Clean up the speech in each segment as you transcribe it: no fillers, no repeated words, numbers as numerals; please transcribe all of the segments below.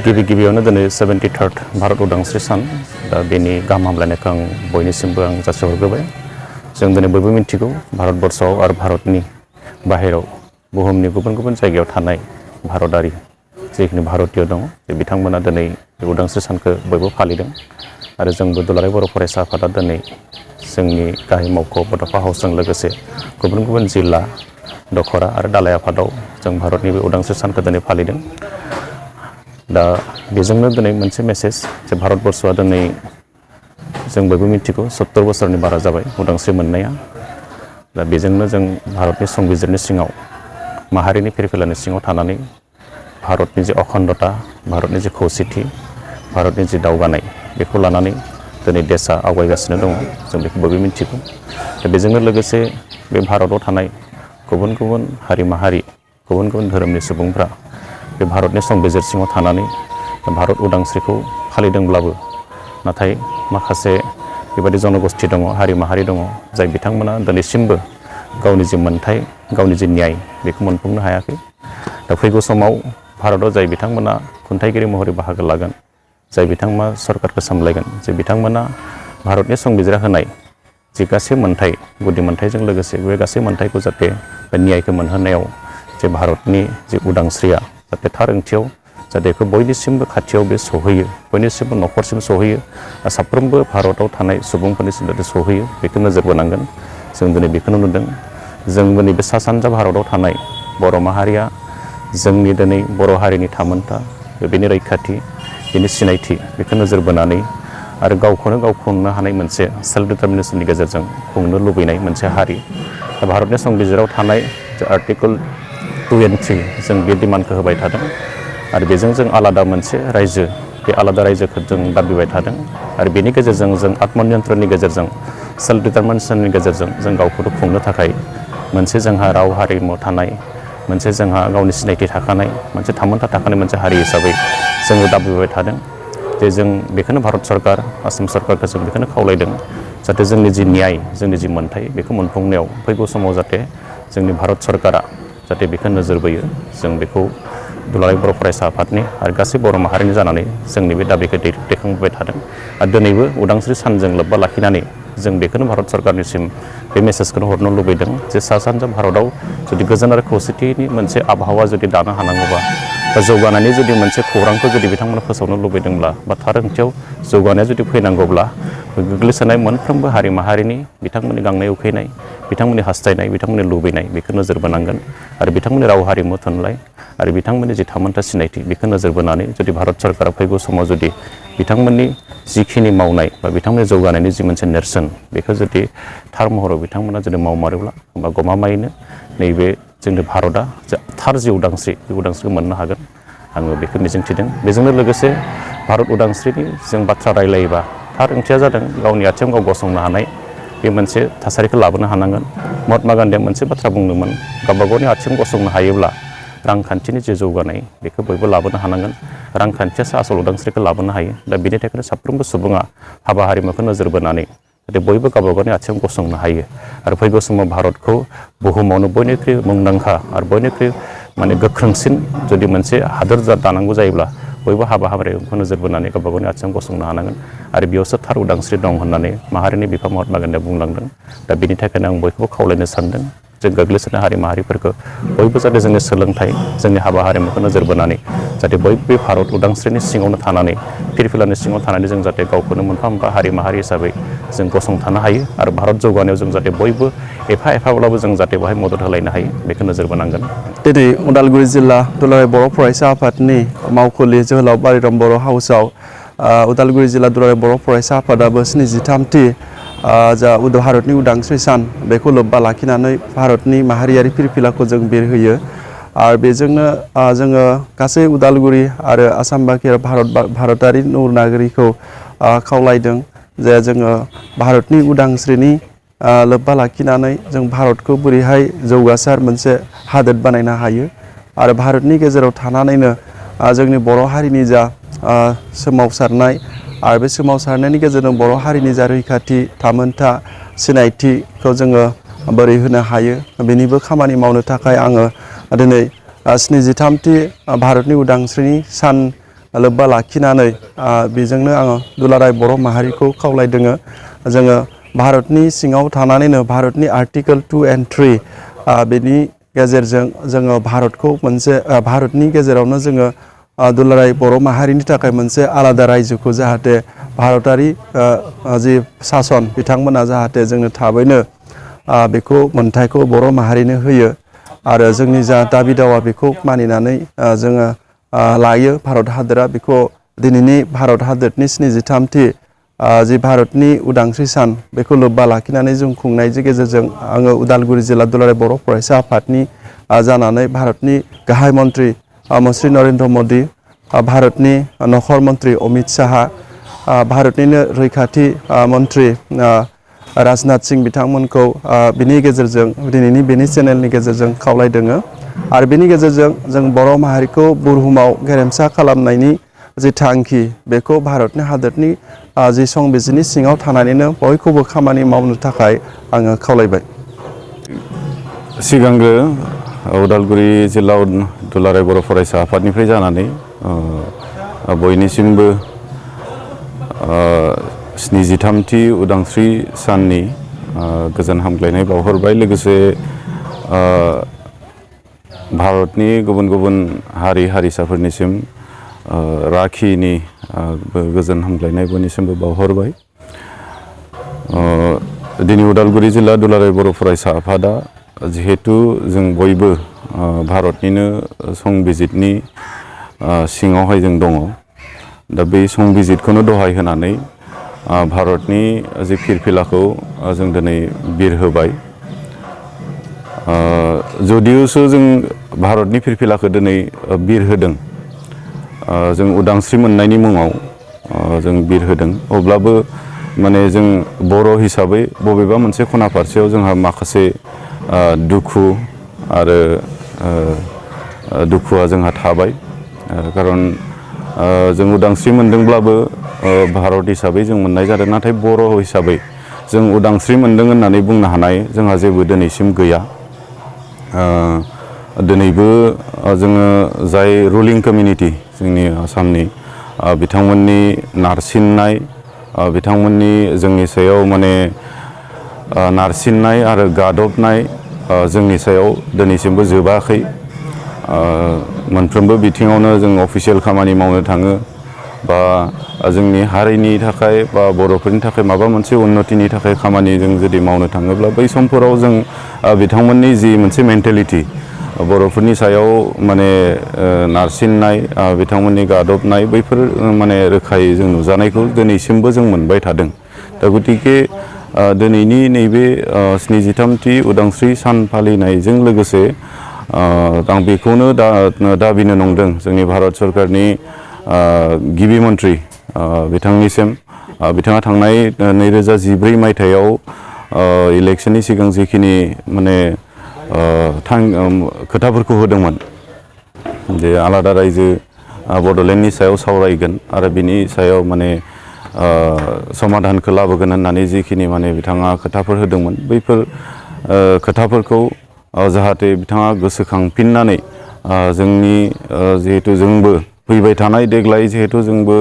गिबियावनो दिनै 73rd भारत उदांस्रि सान दा बेनि गाहाम हामलायनायखौ आं बयनिसिमबो जासिहरग्रोबाय। जों दिनै बयबो मिथिगौ भारतबर्षआव आरो भारतनि बाहेराव बुहुमनि गुबुन गुबुन जायगायाव थानाय भारतारि जिखिनि भारतीय दङ बिथांमोना दिनै बे उदांस्रि सानखौ बयबो फालिदों आरो जोंबो दुलाराय बर' फरायसा आफादा दिनै जोंनि गाहाय मावख' बड'फा हाउसजों लोगोसे गुबुन गुबुन जिल्ला दखरा आरो दालाइ आफादाव जों भारतनि बे उदांस्रि सानखौ दिनै फालिदों। दा बेजोंनो दिनै मोनसे मेसेज जे भारतबर्षआ दिनै जों बयबो मिथिगौ 70 बोसोरनि बारा जाबाय उदांस्रि मोननाया। दा बेजोंनो जों भारतनि संबिजिरनि सिङाव माहारिनि फिरफिलानि सिङाव थानानै भारतनि जे अखण्डता, भारतनि जे खौसेथि, भारतनि जे दावगानाय बेखौ लानानै दिनै देशआ आवगायगासिनो दङ। जों बेखौ बयबो मिथिगौ। दा बेजोंनो लोगोसे बे भारताव थानाय गुबुन गुबुन हारि माहारि, गुबुन गुबुन धोरोमनि सुबुंफ्रा बे भारतनि संबिजिर सिङाव थानानै भारत उदांस्रिखौ फालिदोंब्लाबो नाथाय माखासे बेबायदि जनगोष्ठी दङ, हारि माहारि दङ जाय बिथांमोना दिनैसिमबो गावनि जे मोन्थाय, गावनि जे न्याय बेखौ मोनफुंनो हायाखै। दा फैगौ समाव भारताव जाय बिथांमोना खुंथायगिरि महरै बाहागो लागोन, जाय बिथांमोना सरकारखौ सामलायगोन, जे बिथांमोना भारतनि संबिजिरा होनाय जे गासै मोन्थाय, गुदि मोन्थायजों लोगोसे बे गासै मोन्थायखौ जाहाथे बे न्यायखौ मोनहोनायाव जे भारतनि जे उदांस्रिया जाहाथे थार ओंथियाव जाहाथे बेखौ बयनिसिमबो खाथियाव बे सहैयो, बयनिसिमबो न'खरसिम सहैयो, साफ्रोमबो भारताव थानाय सुबुंफोरनिसिम जाहाथे सहैयो बेखौ नोजोर बोनांगोन। जों दिनै बेखौनो नुदों। जों दिनै बे सा सानजा भारताव थानाय बर' माहारिया जोंनि दिनै बर' हारिनि थामोनथा, बेनि रैखाथि, बेनि सिनायथि बेखौ नोजोर बोनानै आरो गावखौनो गाव खुंनो हानाय मोनसे सेल्फ डिटारमिनेसननि गेजेरजों खुंनो लुबैनाय मोनसे हारि। दा भारतनि संबिजिराव थानाय जे आर्टिकोल 2 and 3 जों बे डिमान्डखौ होबाय थादों आरो बेजों जों आलादा मोनसे रायजो, बे आलादा रायजोखौ जों दाबिबाय थादों आरो बेनि गेजेरजों जों आत्मनियन्त्रणनि गेजेरजों, सेल्फ डिटारमिनेसननि गेजेरजों जों गावखौनो खुंनो थाखाय मोनसे जोंहा राव हारिमु थानाय, मोनसे जोंहा गावनि सिनायथि थाखानाय, मोनसे थामोनथा थाखानाय मोनसे हारि हिसाबै जोङो दाबिबाय थादों। जे जों बेखौनो भारत सरकार, आसाम सरकारखौ जों बेखौनो खावलायदों जाहाथे जोंनि जि न्याय, जोंनि जि मोन्थाय बेखौ मोनफुंनायाव फैगौ समाव जाहाथे जोंनि भारत सरकारा जाहाथे बेखौ नोजोर बोयो। जों बेखौ दुलाराय बर' फरायसा आफादनि आरो गासै बर' माहारिनि जानानै जोंनि बे दाबिखौ दैखांबोबाय थादों आरो दिनैबो उदांस्रि सानजों लोब्बा लाखिनानै जों बेखौनो भारत सरकारनिसिम बे मेसेजखौनो हरनो लुबैदों जे सा सानजा भारताव जुदि गोजोन आरो खौसेथिनि मोनसे आबहावा जुदि दानो हानांगौबा बा जौगानायनि जुदि मोनसे खौरांखौ जुदि बिथांमोना फोसावनो लुबैदोंब्ला बा थार ओंथियाव जौगानाया जुदि फैनांगौब्ला गोग्लैसोनाय मोनफ्रोमबो हारि माहारिनि बिथांमोननि गांनाय उखैनाय, बिथांमोननि हास्थायनाय, बिथांमोननि लुबैनाय बेखौ नोजोर बोनांगोन आरो बिथांमोननि राव हारिमु थुनलाइ आरो बिथांमोननि जि थामोनथा सिनायथि बेखौ नोजोर बोनानै जुदि भारत सरकारा फैगौ समाव जुदि बिथांमोननि जिखिनि मावनाय बा बिथांमोननि जौगानायनि जि मोनसे नेरसोन बेखौ जुदि थार महराव बिथांमोना जुदि मावमारोब्ला होमबा गमामायैनो नैबे जोंनि भारतआ थार जि उदांस्रि बे उदांस्रिखौ मोननो हागोन। आङो बेखौ मिजिंथिदों। बेजोंनो लोगोसे भारत उदांस्रिनि जों बाथ्रा रायलायोबा थार ओंथिया जादों गावनि आथिङाव गाव गसंनो हानाय बे मोनसे थासारिखौ लाबोनो हानांगोन। महात्मा गान्धीया मोनसे बाथ्रा बुंदोंमोन, गावबा गावनि आथिङाव गसंनो हायोब्ला रांखान्थिनि जे जौगानाय बेखौ बयबो लाबोनो हानांगोन। रांखान्थियासो आसल उदांस्रिखौ लाबोनो हायो। दा बेनि थाखायनो साफ्रोमबो सुबुङा हाबा हारिमुखौ नोजोर बोनानै जाहाथे बयबो गावबा गावनि आथिङाव गसंनो हायो आरो फैगौ समाव भारतखौ बुहुमावनो बयनिख्रुइ मुंदांखा आरो बयनिख्रुइ गोख्रोंसिन जुदि मोनसे हादोर दानांगौ जायोब्ला बयबो हाबा हारिमुखौ नोजोर बोनानै गावबा गावनि आथिङाव गसंनो हानांगोन आरो बेयावसो थार उदांस्रि दं होननानै माहारिनि बिफा महात्मा गान्धीया बुंलांदों। दा बेनि थाखायनो आं बयखौबो खावलायनो सानदों जों गोग्लैसोनाय हारि माहारिफोरखौ बयबो जाहाथे जोंनि सोलोंथाइ, जोंनि हाबा हारिमुखौ नोजोर बोनानै जाहाथे बयबो भारत उदांस्रिनि सिङावनो थानानै, फिरफिलानि सिङाव थानानै जों जाहाथे गावखौनो मोनफा मोनफा हारि माहारि हिसाबै जों गसंथानो हायो आरो भारत जौगानायाव जों जाहाथे बयबो एफा एफाब्लाबो जों जाहाथे बेवहाय मदद होलायनो हायो बेखौ नोजोर बोनांगोन। दिनै उदालगुरि जिल्ला दुलाराय बर' फरायसा आफादनि मावखुलि जोहोलाव बारिराम बर' हाउसआव उदालगुरि जिल्ला दुलाराय बर' फरायसा आफादाबो 73थि जा भारतनि उदांस्रि सान बेखौ लोब्बा लाखिनानै भारतनि माहारियारि फिरफिलाखौ जों बिरहोयो आरो बेजोंनो जोङो गासै उदालगुरि आरो आसाम बाखि भारतारि नौनागरिखौ खावलायदों जे जोङो भारतनि उदांस्रिनि लोब्बा लाखिनानै जों भारतखौ बोरैहाय जौगासार मोनसे हादोर बानायनो हायो आरो भारतनि गेजेराव थानानैनो जोंनि बर' हारिनि जा सोमावसारनाय आरो बे सोमावसारनायनि गेजेरजों बर' हारिनि जा रैखाथि, थामोनथा, सिनायथिखौ जोङो बोरै होनो हायो बेनिबो खामानि मावनो थाखाय आङो दिनै 73थि भारतनि उदांस्रिनि सान लोब्बा लाखिनानै बेजोंनो आङो दुलाराय बर' माहारिखौ खावलायदोङो जोङो भारतनि सिङाव थानानैनो भारतनि आर्टिकोल 2 and 3 बेनि गेजेरजों जोङो भारतखौ मोनसे भारतनि गेजेरावनो जोङो दुलाराय बर' माहारिनि थाखाय मोनसे आलादा रायजोखौ जाहाथे भारतारि जि सासन बिथांमोना जाहाथे जोंनो थाबैनो बेखौ मोन्थायखौ बर' माहारिनो होयो आरो जोंनि जा दाबि दावा बेखौ मानिनानै जोङो लायो भारत हादरा बेखौ दिनैनि भारत हादरनि 73थि जि भारतनि उदांस्रि सान बेखौ लोब्बा लाखिनानै जों खुंनायनि गेजेरजों आङो उदालगुरि जिल्ला दुलाराय बर' फरायसा आफादनि जानानै भारतनि गाहाय मन्त्रि श्री नरेन्द्र मोदी भारतनि नखर मन्त्रि अमित शाह भारतनिनो रैखाथि मन्त्रि राजनाथ सिंह बिथांमोनखौ बिनि गेजेरजों दिनैनि बेनि चेनेलनि गेजेरजों खावलायदोङो आरो बेनि गेजेरजों जों बर' माहारिखौ बुहुमाव गेरेमसा खालामनायनि जि थांखि बेखौ भारतनि हादरनि जि संबिजिरनि सिङाव थानानैनो बयखौबो खामानि मावनो थाखाय आङो खावलायबाय। सिगांग्रो उदालगुरि जिल्ला दुलाराय बर' फरायसा आफादनिफ्राय जानानै बयनिसिमबो 73थि उदांस्रि साननि गोजोन हामग्लायनाय बावहरबाय लोगोसे भारतनि गुबुन गुबुन हारि हारिसाफोरनिसिम राखिनि गोजोन हामग्लायनाय बयनिसिमबो बावहरबाय। दिनै उदालगुरि जिल्ला दुलाराय बर' फरायसा आफादा जिहेतु जों बयबो भारतनिनो संबिजितनि सिङावहाय जों दङ दा बे संबिजितखौनो दहाय होनानै भारतनि जि फिरफिलाखौ जों दिनै बिरहोबाय जदिउसो जों भारतनि फिरफिलाखौ दिनै बिरहोदों जों उदांस्रि मोननायनि मुङाव जों बिरहोदों अब्लाबो माने जों बर' हिसाबै बबेबा मोनसे खना फारसेयाव जोंहा माखासे दुखु आरो दुखुआ जोंहा थाबाय खारन जों उदांस्रि मोनदोंब्लाबो भारत हिसाबै जों मोननाय जादों नाथाय बर' हिसाबै जों उदांस्रि मोनदों होननानै बुंनो हानाय जोंहा जेबो दिनैसिम गैया। दिनैबो जोङो जाय रुलिं कमिउनिटि जोंनि आसामनि बिथांमोननि नारसिननाय बिथांमोननि जोंनि सायाव माने नारसिननाय आरो गादबनाय जोंनि सायाव दिनैसिमबो जोबाखै मोनफ्रोमबो बिथिङावनो जों अफिसियेल खामानि मावनो थाङो बा जोंनि हारिनि थाखाय बा बर'फोरनि थाखाय माबा मोनसे उन्नतिनि थाखाय खामानि जों जुदि मावनो थाङोब्ला बै समफोराव जों बिथांमोननि जि मोनसे मेन्टेलिटि बर'फोरनि सायाव माने नारसिननाय बिथांमोननि गादबनाय बैफोर माने रोखायै जों नुजानायखौ दिनैसिमबो जों मोनबाय थादों। दा गतिके दिनैनि नैबे 73थि उदांस्रि सान फालिनायजों लोगोसे आं बेखौनो दाबिनो नंदों जोंनि भारत सरकारनि गिबि मन्त्रि बिथांनिसिम बिथाङा थांनाय 2014 मायथाइयाव इलेक्शननि सिगां जिखिनि माने खोथाफोरखौ होदोंमोन जे आलादा रायजो बड'लेण्डनि सायाव सावरायगोन आरो बिनि सायाव माने समाधानखौ लाबोगोन होननानै जिखिनि माने बिथाङा खोथाफोर होदोंमोन बैफोर खोथाफोरखौ जाहाथे बिथाङा गोसोखांफिननानै जोंनि जिहेतु जोंबो फैबाय थानाय देग्लाय जिहेतु जोंबो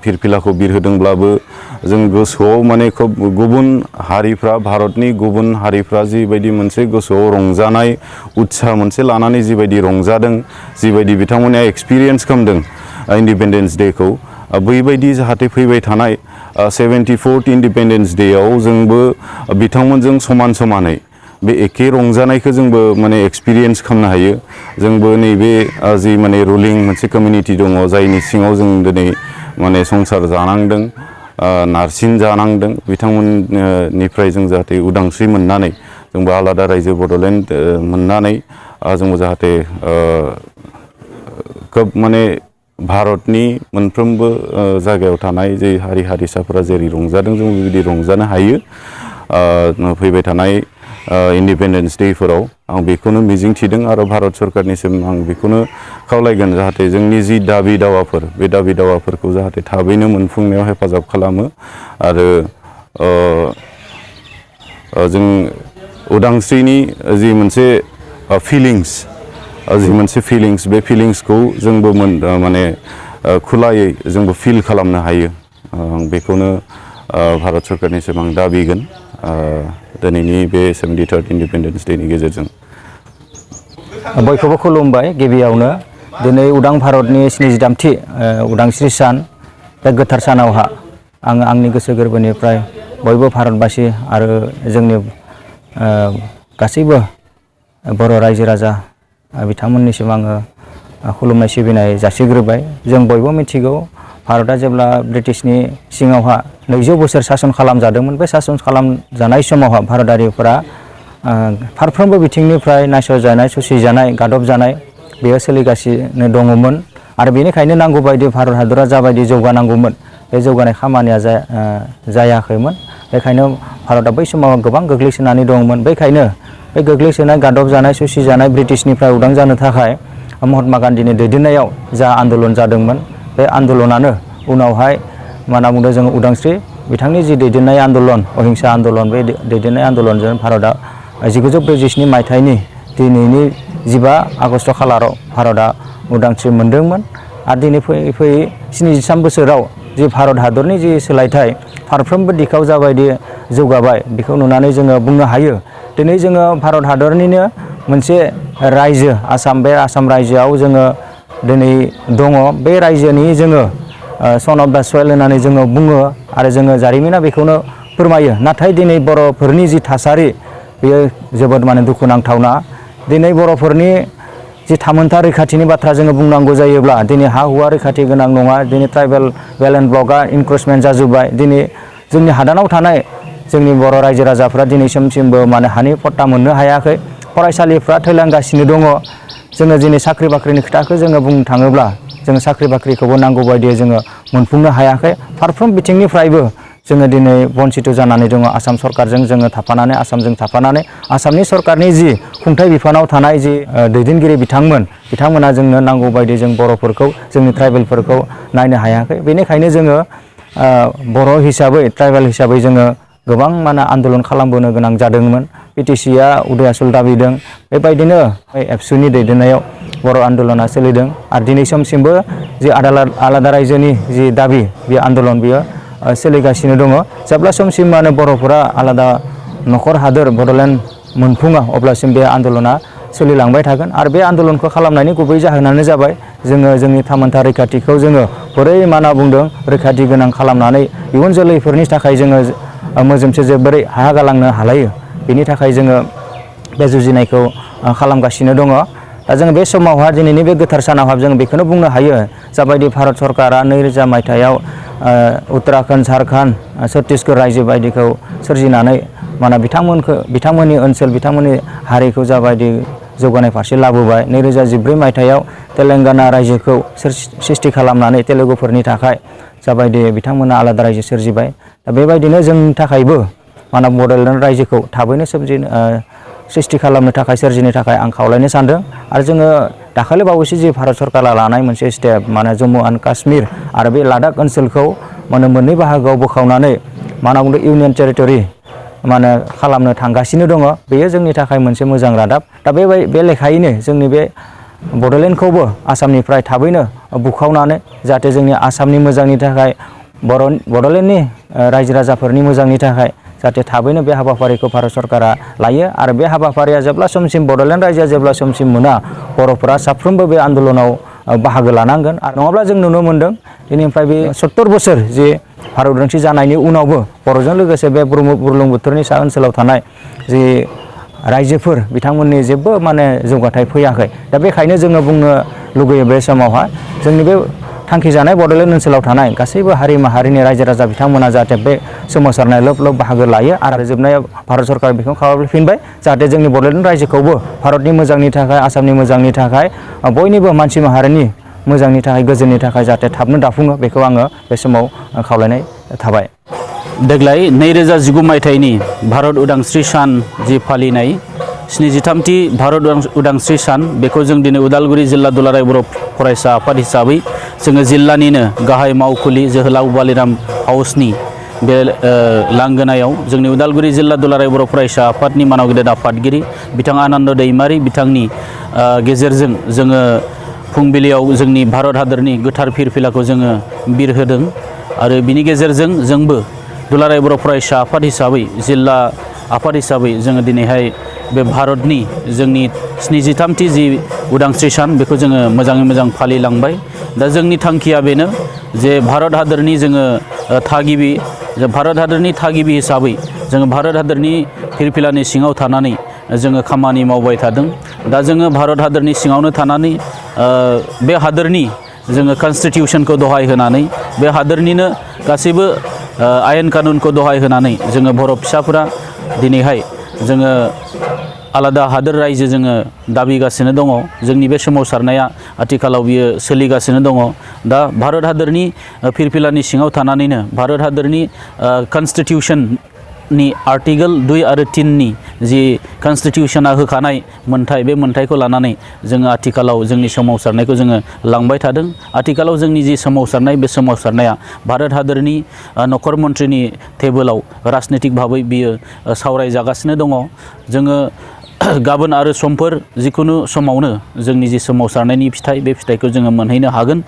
फिरफिलाखौ बिरहोदोंब्लाबो जों गोसोआव माने खोब गुबुन हारिफ्रा भारतनि गुबुन हारिफ्रा जिबायदि मोनसे गोसोआव रंजानाय उत्साह मोनसे लानानै जिबायदि रंजादों जिबायदि बिथांमोना एक्सपिरियेन्स खालामदों इन्डिपेन्डेन्स डेखौ बैबायदि जाहाथे फैबाय थानाय 74th इन्डिपेन्डेन्स डेआव जोंबो बिथांमोनजों समान समानै बे एखे रंजानायखौ जोंबो माने एक्सपिरियेन्स खालामनो हायो जोंबो नैबे जि माने रुलिं मोनसे कमिउनिटि दङ जायनि सिङाव जों दिनै माने संसार जानांदों नारसिन जानांदों बिथांमोननिफ्राय जों जाहाथे उदांस्रि मोननानै जोंबो आलादा रायजो बड'लेण्ड मोननानै जोंबो जाहाथे खोब माने भारतनि मोनफ्रोमबो जायगायाव थानाय जे हारि हारिसाफोरा जेरै रंजादों जों बेबायदि रंजानो हायो फैबाय थानाय इन्डिपेन्डेन्स डेफोराव आं बेखौनो मिजिंथिदों आरो भारत सरकारनिसिम आं बेखौनो खावलायगोन जाहाथे जोंनि जि दाबि दावाफोर बे दाबि दावाफोरखौ जाहाथे थाबैनो मोनफुंनायाव हेफाजाब खालामो आरो जों उदांस्रिनि जि मोनसे फिलिंस बे फिलिंसखौ जोंबो माने खुलायै जोंबो फिल खालामनो हायो बेखौनो भारत सरकारनिसिम आं दाबिगोन दिनैनि बे 73rd इन्डिपेन्डेन्स डेनि गेजेरजों बयखौबो खुलुमबाय गिबियावनो दिनै उदां भारतनि 73थि उदांस्रि सान बे गोथार सानावहा आं आंनि गोसो गोरबोनिफ्राय बयबो भारतबासि आरो जोंनि गासैबो बर' रायजो राजा बिथांमोननिसिम आङो खुलुमनाय सिबिनाय जासिग्रोबाय। जों बयबो मिथिगौ भारतआ जेब्ला ब्रिटिशनि सिङावहा 200 बोसोर सासन खालामजादोंमोन बे सासन खालामजानाय समावहा भारतारिफोरा फारफ्रोमबो बिथिंनिफ्राय नासयजानाय सुसिजानाय गादबजानाय बेयो सोलिगासिनो दङमोन आरो बेनिखायनो नांगौ बायदि भारत हादरा जाबायदि जौगानांगौमोन बे जौगानाय खामानिया जायाखैमोन। बेखायनो भारतआ बै समाव गोबां गोग्लैसोनानै दङमोन। बेखायनो बे गोग्लैसोनाय गादबजानाय सुसिजानाय ब्रिटिशनिफ्राय उदां जानो थाखाय महात्मा गान्धीनि दैदेननायाव जा आन्दलन जादोंमोन बे आन्दलनानो उनावहाय मा होनना बुंदों जोङो उदांस्रि बिथांनि जि दैदेननाय आन्दलन अहिंसा आन्दलन बे दैदेननाय आन्दलनजों भारतआ 1947 मायथाइनि दिनैनि 15 आगस्ट खालाराव भारतआ उदांस्रि मोनदोंमोन आरो दिनै फैयै फैयै 73 बोसोराव जि भारत हादरनि जि सोलायथाय फारफ्रोमबो दिखाव जाबायदि जौगाबाय बेखौ नुनानै जोङो बुंनो हायो दिनै जोङो भारत हादरनिनो मोनसे रायजो आसाम बे आसाम रायजोआव जोङो दिनै दङ बे रायजोनि जोङो सन अफ दा सयल होननानै जोङो बुङो आरो जोङो जारिमिना बेखौनो फोरमायो। नाथाय दिनै बर'फोरनि जि थासारि बेयो जोबोद माने दुखुनांथावना। दिनै बर'फोरनि जि थामोनथा रैखाथिनि बाथ्रा जोङो बुंनांगौ जायोब्ला दिनै हा हुआ रैखाथि गोनां नङा। दिनै ट्राइबेल वेल एन्ड ब्लकआ इनक्रोचमेन्ट जाजोब्बाय। दिनै जोंनि हादानाव थानाय जोंनि बर' रायजो राजाफ्रा दिनैसिमबो माने हानि पट्टा मोननो हायाखै। फरायसालिफ्रा थैलांगासिनो दङ। जोङो दिनै साख्रि बाख्रिनि खोथाखौ जोङो बुंनो थाङोब्ला जोङो साख्रि बाख्रिखौबो नांगौ बायदियै जोङो मोनफुंनो हायाखै। फारफ्रोम बिथिंनिफ्रायबो जोङो दिनै बन्सित जानानै दङ। आसाम सरकारजों जोङो थाफानानै आसामजों थाफानानै आसामनि सरकारनि जि खुंथाय बिफानाव थानाय जि दैदेनगिरि बिथांमोना जोंनो नांगौ बायदि जों बर'फोरखौ जोंनि ट्राइबेलफोरखौ नायनो हायाखै। बेनिखायनो जोङो बर' हिसाबै ट्राइबेल हिसाबै जोङो गोबां माने आन्दलन खालामबोनो गोनां जादोंमोन। पिटिसिआ उदय आसल दाबिदों बेबायदिनो एबसुनि दैदेननायाव बर' आन्दलना सोलिदों आरो दिनै समसिमबो जि आलादा रायजोनि जि दाबि बे आन्दलन बियो सोलिगासिनो दङ। जेब्ला समसिम माने बर'फोरा आलादा नखर हादोर बड'लेण्ड मोनफुङा अब्लासिम बे आन्दलना सोलिलांबाय थागोन आरो बे आन्दलनखौ खालामनायनि गुबै जाहोनानो जाबाय जोङो जोंनि थामोनथा रैखाथिखौ जोङो बोरै मा होनना बुंदों रैखाथि गोनां खालामनानै इयुन जोलैफोरनि थाखाय जोङो मोजोमसे बोरै हा गालांनो हालायो बेनि थाखाय जोङो बे जुजिनायखौ खालामगासिनो दङ। दा जोङो बे समावहा दिनैनि बे गोथार सानावहा जों बेखौनो बुंनो हायो जाबायदि भारत सरकारा 2000 मायथाइयाव उत्तराखन्ड झारखन्ड छत्तीसगढ़ रायजो बायदिखौ सोरजिनानै माने बिथांमोननि ओनसोल बिथांमोननि हारिखौ जाबायदि जौगानाय फारसे लाबोबाय। 2014 मायथाइयाव तेलेंगाना रायजोखौ सृष्टि खालामनानै तेलुगुफोरनि थाखाय जाबायदि बिथांमोना आलादा रायजो सोरजिबाय। दा बेबायदिनो जोंनि थाखायबो माने बड'लेण्ड रायजोखौ थाबैनो सृष्टि खालामनो थाखाय सोरजिनो थाखाय आं खावलायनो सानदों। आरो जोङो दाखालि बावैसो जि भारत सरकारा लानाय मोनसे स्टेप माने जम्मु एन्ड काश्मीर आरो बे लादाख ओनसोलखौ माने मोननै बाहागोआव बोखावनानै मा होनना बुंदों इउनियन टेरिटरि माने खालामनो थांगासिनो दङ। बेयो जोंनि थाखाय मोनसे मोजां रादाब। दा बे लेखायैनो जोंनि बे बड'लेण्डखौबो आसामनिफ्राय थाबैनो बुखावनानै जाहाथे जोंनि आसामनि मोजांनि थाखाय बड'लेण्डनि रायजो राजाफोरनि मोजांनि थाखाय जाहाथे थाबैनो बे हाबाफारिखौ भारत सरकारा लायो आरो बे हाबाफारिया जेब्ला समसिम बड'लेण्ड रायजोआ जेब्ला समसिम मोना बर'फोरा साफ्रोमबो बे आन्दलनाव बाहागो लानांगोन। आरो नङाब्ला जों नुनो मोन्दों दिनैनिफ्राय बे 70 बोसोर जे भारत उदांस्रि जानायनि उनावबो बर'जों लोगोसे बे बुरलुंबुथुरनि सा ओनसोलाव थानाय जि रायजोफोर बिथांमोननि जेबो माने जौगाथाय फैयाखै। दा बेखायनो जोङो बुंनो लुगैयो बे समावहा जोंनि बे थांखिजानाय बड'लेण्ड ओनसोलाव थानाय गासैबो हारि माहारिनि रायजो राजा बिथांमोना जाहाथे बे सोमावसारनाय लोब बाहागो लायो आरो जोबनायाव भारत सरकारा बेखौ खावलायफिनबाय जाहाथे जोंनि बड'लेण्ड रायजोखौबो भारतनि मोजांनि थाखाय आसामनि मोजांनि थाखाय बयनिबो मानसि माहारिनि मोजांनि थाखाय गोजोननि थाखाय जाहाथे थाबनो दाफुङो बेखौ आङो बे समाव खावलायनाय थाबाय। देग्लाय 2019 मायथाइनि भारत उदांस्रि सान जि फालिनाय 73थि भारत उदांस्रि सान बेखौ जों दिनै उदालगुरि जिल्ला दुलाराय बर' फरायसा आफाद हिसाबै जोङो जिल्लानिनो गाहाय मावखुलि जोहोलाव बालिराम हाउसनि बे लांगोनायाव जोंनि उदालगुरि जिल्ला दुलाराय बर' फरायसा आफादनि मानाव गेदेर आफादगिरि बिथां आनन्द दैमारि बिथांनि गेजेरजों जोङो फुंबिलियाव जोंनि भारत हादरनि गोथार फिरफिलाखौ जोङो बिरहोदों आरो बिनि गेजेरजों जोंबो दुलाराय बर' फरायसा आफाद हिसाबै जिल्ला आफाद हिसाबै जोङो दिनैहाय बे भारतनि जोंनि 73थि जि उदांस्रि सान बेखौ जोङो मोजाङै मोजां फालिलांबाय। दा जोंनि थांखिया बेनो जे भारत हादरनि जोङो थागिबि भारत हादरनि थागिबि हिसाबै जोङो भारत हादरनि फिरफिलानि सिङाव थानानै जोङो खामानि मावबाय थादों। दा जोङो भारत हादरनि सिङावनो थानानै बे हादरनि जोङो कनस्टिटिउसनखौ दहाय होनानै बे हादरनिनो गासैबो आयेन कानुनखौ दहाय होनानै जोङो बर' फिसाफोरा दिनैहाय जोङो आलादा हादोर रायजो जोङो दाबिगासिनो दङ। जोंनि बे सोमावसारनाया आथिखालाव बियो सोलिगासिनो दङ। दा भारत हादरनि फिरफिलानि सिङाव थानानैनो भारत हादरनि कनस्टिटिउसननि आर्टिकेल 2 आरो 3नि जि कनस्टिटिउसना होखानाय मोन्थाय बे मोन्थायखौ लानानै जोङो आथिखालाव जोंनि सोमावसारनायखौ जोङो लांबाय थादों। आथिखालाव जोंनि जि सोमावसारनाय बे सोमावसारनाया भारत हादरनि नखर मन्थ्रिनि टेबोलाव राजनितिक भाबै बियो सावरायजागासिनो दङ। जोङो गाबोन आरो समफोर जिखुनु समावनो जोंनि जि सोमावसारनायनि फिथाइ बे फिथाइखौ जोङो मोनहैनो हागोन।